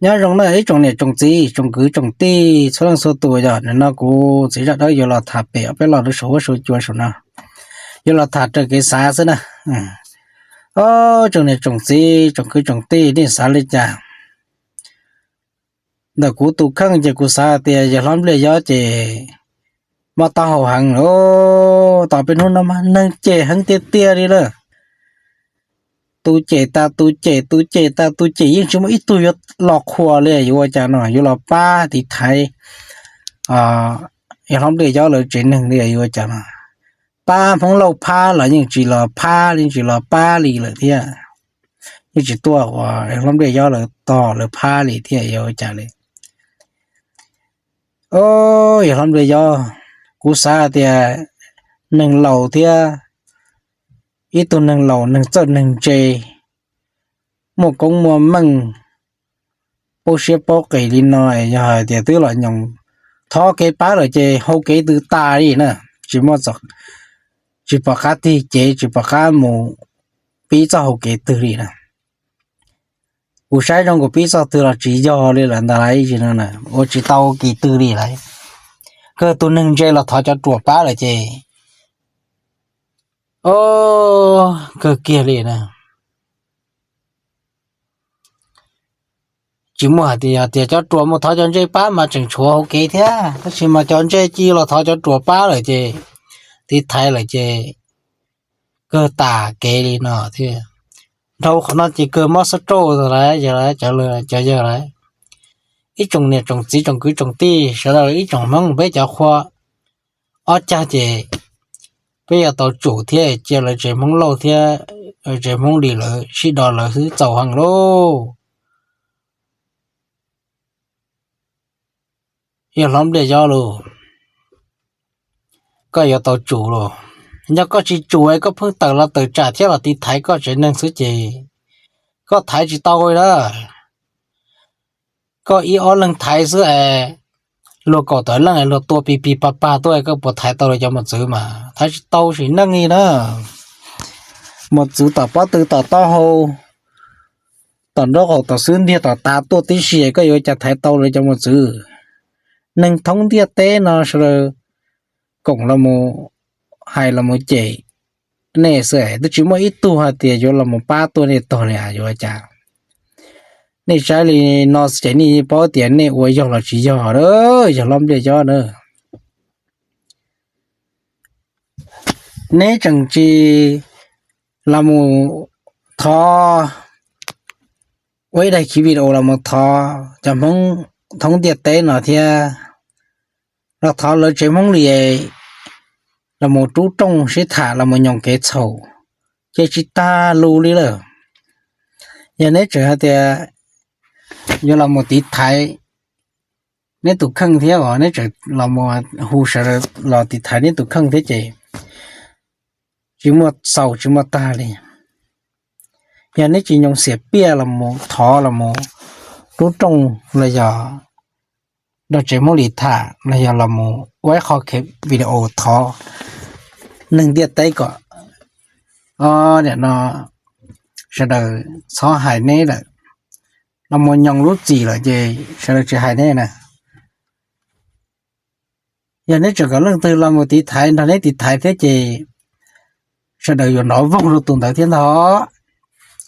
Nyob zoo na ib tsoom niam tsoom txiv tsoom kwv tsoom tij txhua leej txhua tus, yog nim no kuv txiv Zaj Dawb yuav los tham pem ob peb lo lus saum huab saum cua saum no, yuav los tham raws kev xav xwb na. Ib tsoom niam tsoom txiv tsoom kwv tsoom tij nej xav li cas? Ntawm kuv tus kheej ces kuv xav tias yawg hlob Npliaj Yob ces mob taub hau heev lawm. Tom peb hnub no mas neeg cem heev tiag tiag li lawm. Tus cem tas tus cem, tus cem tas tus cem, yeej tsis muaj ib tug yuav los qhuas li. Yuav ua cas no, yuav los pab tiv thaiv yawg hlob Npliaj Yob lawv tsev neeg li yuav ua cas no? Pab Hmoob Lauj phab los yeej tsis los phab li, tsis los pab li lawm thiab. Yeej tsis tuaj ua yawg hlob Npliaj Yob lawv tog lawv phab li thiab, yuav ua cas li? Yawg hlob Npliaj Yob, kuv xav tias neeg laus thiab ib tug neeg laus neeg txawj neeg ntse, muaj koob muaj meej, paub siab paub qis li no, yog hais tias twb los nyoos thov kev pab lawm ces hau kev twg tas li na, tsis muaj, tsis pom qab tig cev, tsis pom qab mus pib txoj hau kev twg li na. Kuv saib zoo kuv pib txoj twg los tsis yog li lawm ntag lauj, ua tsis tau kev twg li lawm. Kawg tus neeg ntse los thov cov ruam pab lawm ces, o, kawg kiag li na. Tsis muaj hais tias, tias cov ruam mus thov cov ntse pab mas tseem tshuav hauv kev thiab, tab sis mas cov ntse cia los thov cov ruam pab lawm ces, tiv thaiv lawm ces kawg tas kev li no thiab. Dhau qhov no ces kawg mob xub rauj lawm, cov yawg lawm. Ib tsoom niam tsoom txiv tsoom kwv tsoom tij sawv daws, ib tsoom Hmoob peb cov qhua ob cag ces peb yuav tau tsum thiab cia lawv tsev Hmoob Lauj thiab tsev Hmoob Lis lawv sib do lawv xwb txaus heev lauj. Yawg hlob Npliaj Yob lauj, koj yuav tau tsum lauj. Yog koj tsis tsum es koj pheej tawm los tawm tsam thiab los tiv thaiv koj tsev neeg xwb ces koj thaiv tsis tau li na. Koj ib ob leeg thaiv xwb es luag kaum tawm leej es luag tua pis pis pag pag tuaj, koj puas thaiv tau lawv cov mos txwv mas? Thaiv tsis tau sim neej li na. Mos txwv tom pob tw tom taub hau, tom nraub qaum tom xub ntiag tom tav tuaj tib si, koj yuav ua cas thaiv tau lawv cov mos txwv? Neeg thoob ntiaj teb no sawv daws koom los mus hais los mus cem nej xwb, twb tsis muaj ib tug hais tias yuav los mus pab tuaj nej tog li, yuav ua cas? Nej saib li no xwb ces nej paub tias nej ua yog los tsis yog, yawg hlob Npliaj Yob na. Neb tseem tsis los mus thov, ua ib daim khiv video los mus thov cov Hmoob thoob ntiaj teb no thiab, los thov lawv tsev Hmoob Lis los mus rub rooj sib tham los mus nyoos kev txhaum, ces tsis tag lus li lawm. Yog neb tseem hais tias yuav los mus tiv thaiv neb tus kheej thiab os, neb tseem los mus hu sawv daws los tiv thaiv neb tus kheej thiab ces tsis muaj xaus tsis muaj tag li. Yog neb tsis nyoos xiam piaj los mus thov los mus rub rooj los yog nrog tsev Hmoob Lis tham los yog los mus ua ib qho video thov neeg ntiaj teb kom, o, nim no sawv daws txhob hais neb lawm, los mus nyoos lub txim lawm ces sawv daws tsis hais neb na. Yog neb tseem kom leej twg los mus tiv thaiv nrog neb tiv thaiv thiab ces sawv daws yuav nrov voog rau tus ntawd thiab ntag.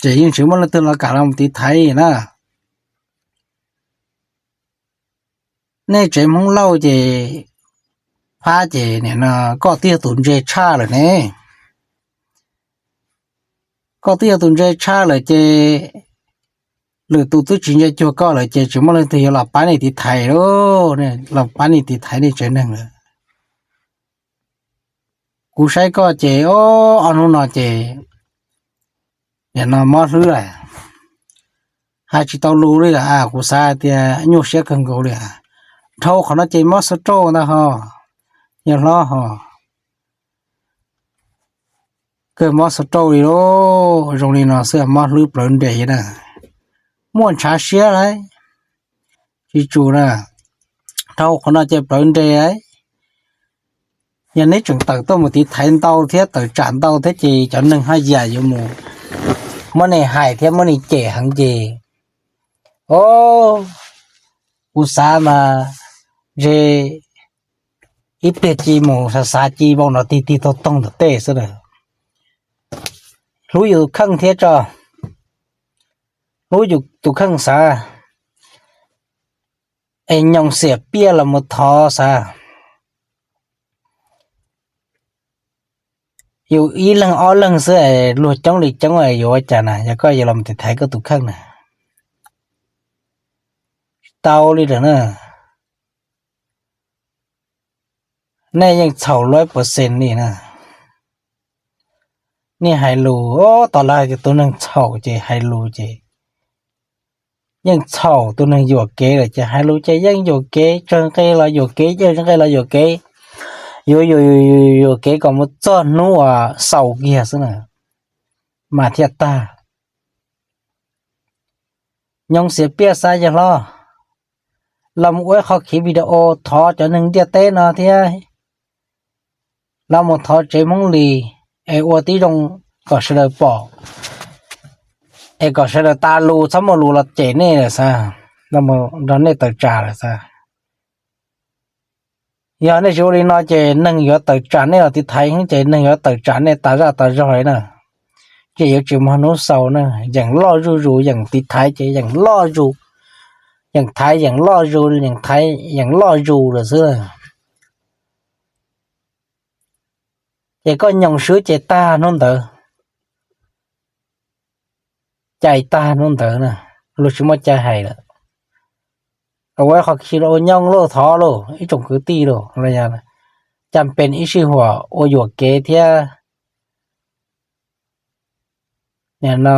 Ces yeej tsis muaj leej twg los kam los mus tiv thaiv na. Nej tsev Hmoob Lauj ces phab ces nim no koj twb yog tus ntse tshaj lawm ne. Koj twb yog tus ntse tshaj lawm ces lwm tus twb tsis ntse cuag koj lawm ces tsis muaj leej twg yuav los pab nej tiv thaiv lauj, los pab nej tiv thaiv nej tsev neeg lawm. Kuv saib koj ces ob hnub no ces nim no mob hlwb lawm, hais tsis tau lus li lawm. Kuv xav tias nyuaj siab kawg nkaus li. Dhau qhov no ces mob xub rauj ntag ho, yawg hlob ho. Kawg mob xub rauj li lauj, zoo li no xwb mob hlwb plawv nres na. Muaj ntshav siab lauj, tsis tsum na. Dhau qhov no ces plawv nres. Yog neb tseem tawm tuaj mus tiv thaiv ntau thiab tawm tsam ntau thiab ces cov neeg haj yam yuav mus muab nej hais thiab muab nej cem heev ces O, kuv xav mas ntshe ib pliag ci mus xav xav ci vau nrov tig tig toog toog ntawm tej xwb na. Hlub yus tus kheej thiab tso, hlub yus tus kheej xav, es nyoos xiam piaj los mus thov xav. Yus ib leeg ob leeg xwb es luag coob li coob es yuav ua cas na, yog koj yuav los mus tiv thaiv koj tus kheej na. Tsis tau li lawm na. Nej yeej txhaum lawm percent li na. Nej hais lus, o, tos lawv hais tias tus neeg txhaum ces hais lus ces yeej txhaum, tus neeg yuam kev lawm ces hais lus ces yeej yuam kev, tsawg nqe los yuam kev, tsawg nqe los yuam kev, yuam yuam yuam yuam kev kom mus txog hnub uas xaus kiag xwb na mas thiaj tag. Nyoos xiam piaj xav yawg hlob, los mus ua ib qho khiv video thov cov neeg ntiaj teb no thiab, los mus thov tsev Hmoob Lis es ua tib zoo kom sawv daws pom, es kom sawv daws tas lus txhob muaj lus los cem nej lawm xav, los mus nrog nej tawm tsam lawm xav. Yog nej tsis ua li no ces neeg yuav tawm tsam nej los tiv thaiv heev ces neeg yuav tawm tsam nej tas zaj tas zog li na. Ces yuav tsis muaj hnub xaus na, yeem loj zuj zus, yeem tiv thaiv ces yeem loj zus, yeem thaiv yeem loj zus, yeem thaiv yeem loj zus lawm xwb. Ces koj nyoos swb ces tag hnub ntawd, cai tag hnub ntawd na, luag tsis muaj cai hais lawm. Ua ib qho khi ua nyoos lauj, thov lauj, ib tsoom kwv tij lauj, cas pes ib sij huam ua yuam kev thiab nim no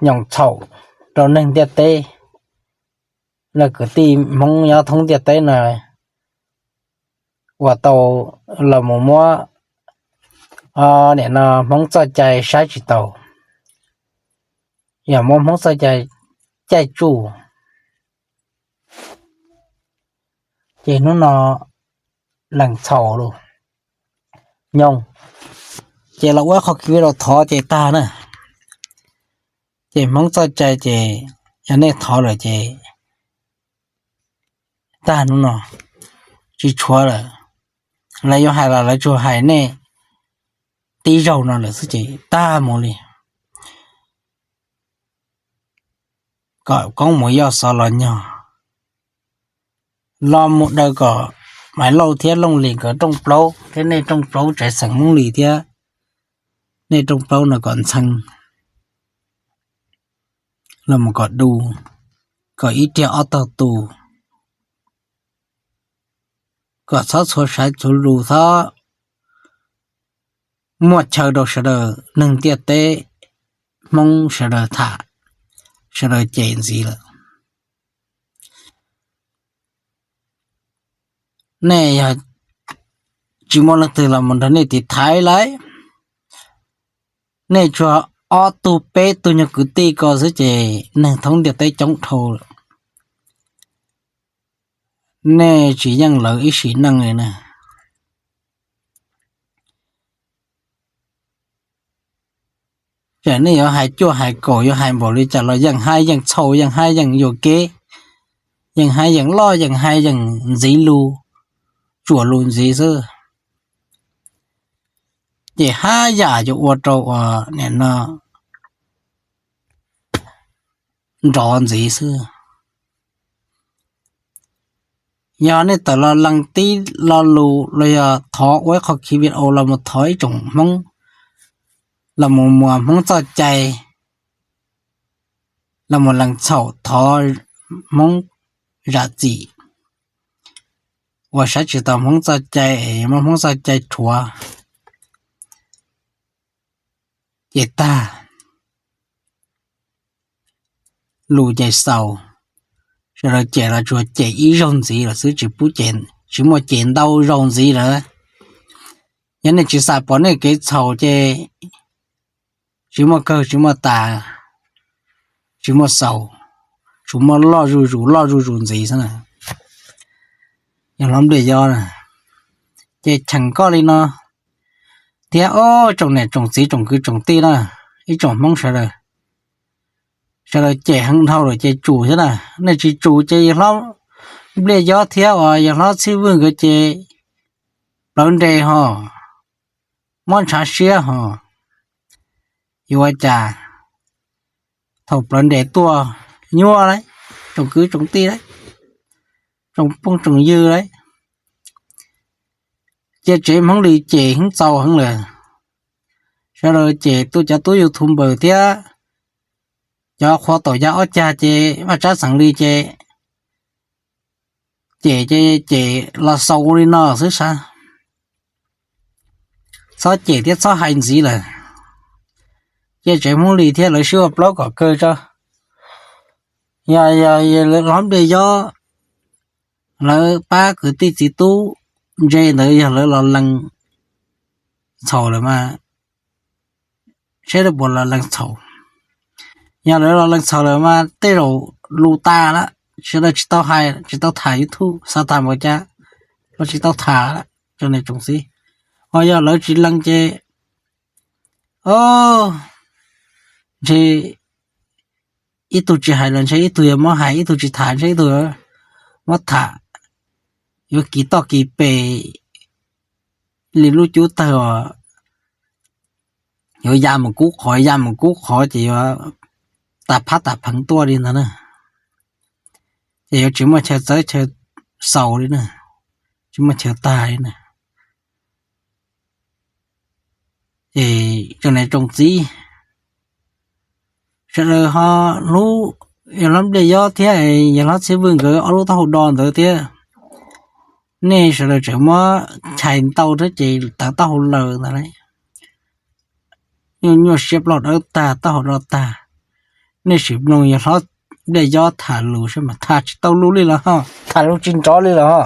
nyoos txhaum rau neeg ntiaj teb, los kwv tij Hmoob nyob thoob ntiaj teb no uas tau los mus muab nim no Hmoob txoj cai saib tsis taus, yog muab Hmoob txoj cai caij tsuj. Ces hnub no lees txhaum lauj, nyoos, ces los ua ib qho khi los thov ces tag na. Ces Hmoob txoj cai ces yog nej thov lawm ces tag hnub no, tsis tshuav lawm. Lawv yuav hais los lawv tsuas hais nej tib zaug no lawm xwb ces tag mus li. Kom koob mus yoj xov los nyog, los mus daws kom Maiv Lauj thiab Looj Lis nkawd rooj plaub thiab nej rooj plaub tsev xeem Hmoob Lis thiab nej rooj plaub no kom ntxhee, los mus kom du, kom ib riag ob tog tu, kom txhob txhua saiv txhua lus, txhob muaj chaw rau sawv daws neeg ntiaj teb, Hmoob sawv daws tham, sawv daws cem ntxiv lawm. Nej yog tsis muaj leej twg los mus nrog nej tiv thaiv lauj, nej tsuas ob tug peb tug nyuag kwv tij ko xwb ces neeg thoob ntiaj teb coob dhau lawm. Nej tsis yeej lawv ib sim neej li na. Txawm nej yuav hais cuaj hais kaum, yuav hais npaum li cas los yeej haib yeej txhaum, yeej haib yeej yuam kev, yeej haib yeej loj, yeej haib yeej ntxiv lus, tsuam lus ntxiv xwb. Ces haj yam yuav ua rau uas nim no nrov ntxiv xwb. Yog nej tawm los lees tib lo lus los yog thov ua ib qho khi video los mus thov ib tsoom Hmoob, los mus muas Hmoob txoj cai, los mus lees txhaum thov Hmoob zam txim, uas saib tsis taus Hmoob txoj cai es muab Hmoob txoj cai rhuav, ces tag. Lus ces xaus, sawv daws cem los tsuas cem ib zaug ntxiv lawm xwb, tsis pub cem, tsis muaj cem ntau zaus ntxiv lawm. Yog nej tsis xam pom nej kev txhaum ces tsis muaj kawg tsis muaj tas, tsis muaj xaus, tsuas muaj loj zuj zus loj zuj zus ntxiv xwb na. Yog hlob Npliaj Yob na, ces cheem koj li no thiab ob tsoom niam tsoom txiv tsoom kwv tsoom tij na, ib tsoom Hmoob sawv daws, sawv daws cem heev dhau lawm ces tsum thiab na. Nej tsis tsum ces yawg hlob Npliaj Yob thiab uas yawg hlob Txhib Vwj nkawd ces plawv nres hos, mob ntshav siab hos. Yuav ua cas, thaum plawv nres tuaj nyuaj lawm, tsoom kwv tsoom tij lawm, tsoom phooj tsoom ywg lawm, cia tsev Hmoob Lis cem heev txaus heev lawm. Sawv daws cem tuaj, cov tub YouTube npaws thiab cov qhua taum ya ob cag ces vaj tsab xeem Lis ces cem ces cem los xaus li no xwb sav. Txhob cem thiab txhob hais ntxiv lawm. Cia tsev Hmoob Lis thiab lawv sib ua plaub kom kawg tso. Yog, yog, yog lawv hlob Npliaj Yob lawv pab kwv tij txiv tub ntse ntawd yog lawv los lees txhaum lawm mas, saib lawv puas los lees txhaum. Yog lawv los lees txhaum lawm mas tej zaum lus tas lawm, sawv daws tsis tau hais, tsis tau tham YouTube, xav tham npaum cas los tsis tau tham lawm, tsoom niam tsoom txiv. Ho yog lawv tsis lees ces, o, ntshe ib tug tsis hais los ntshe ib tug yuav muab hais, ib tug tsis tham ntshe ib tug muab tham, yuav kis toj kis pes li lub cub tawg uas yuav ya mus kub qhov, ya mus kub qhov ces yuav tas phab tas pheev tuaj li ntawd na. Ces yuav tsis muaj chaw txawb chaw xaus li na, tsis muaj chaw tag li na. Es tsoom niam tsoom txiv, sawv daws ho hlub yawg hlob Npliaj Yob thiab yawg hlob Txhib Vwj nkawd ob lub taub hau do ntawd thiab. Nej sawv daws tseem muab chais ntau thiab ces tawv taub hau laws ntawd lauj. Nyuaj nyuaj siab ploj dawb tag, taub hau do tag. Nej sim mloog yawg hlob Npliaj Yob tham lus saib mas, tham tsis tau lus li los ho, tham lus tsis nrov li los ho.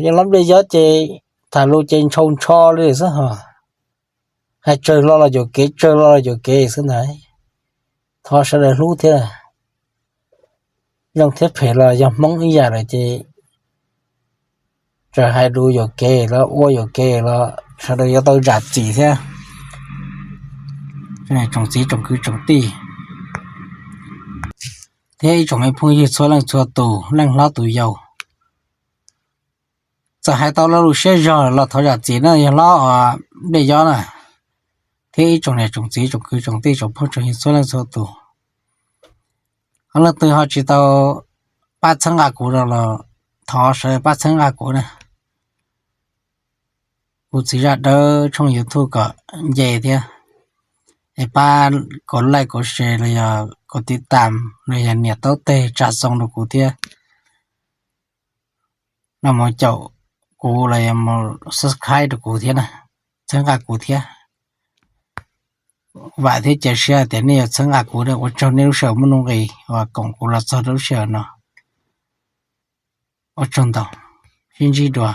Yawg hlob Npliaj Yob ces tham lus ces ntshau ntsho li xwb ho. Hais tsawg lo los yuam kev, tsawg lo los yuam kev xwb ntag. Thov sawv daws hlub thiab. Zoo thiab phem los yog Hmoob ib yam lawm ces txawm hais lus yuam kev los ua yuam kev los sawv daws yuav tau zam txim thiab. Tsoom txiv tsoom kwv tsoom tij thiab ib tsoom me phooj ywg txhua leej txhua tus, leej hlob tus yau, txawm hais tau lo lus siab zog los thov zam txim na yawg hlob Npliaj Yob na, thiab ib tsoom niam tsoom txiv tsoom kwv tsoom tij tsoom phooj tsoom ywg txhua leej txhua tus. Ho leej twg ho tsis tau pab txhawb nqa kuv no los thov sawv daws pab txhawb nqa kuv na. Kuv txiv zaj dawb tshooj YouTube kom nce thiab, es pab kom like kom share los yog kom tiv tam los yog nias taub teg tsa xoo rau kuv thiab. Los mus caum kuv los yog mus subscribe rau kuv thiab na, txhawb nqa kuv thiab. Vam thiab cia siab tias nej yuav txhawb nqa kuv, ua tsaug nej lub sij hawm muaj nuj nqis uas koom kuv los txog rau lub sij hawm no. Ua tsaug ntau, sib ntsib dua.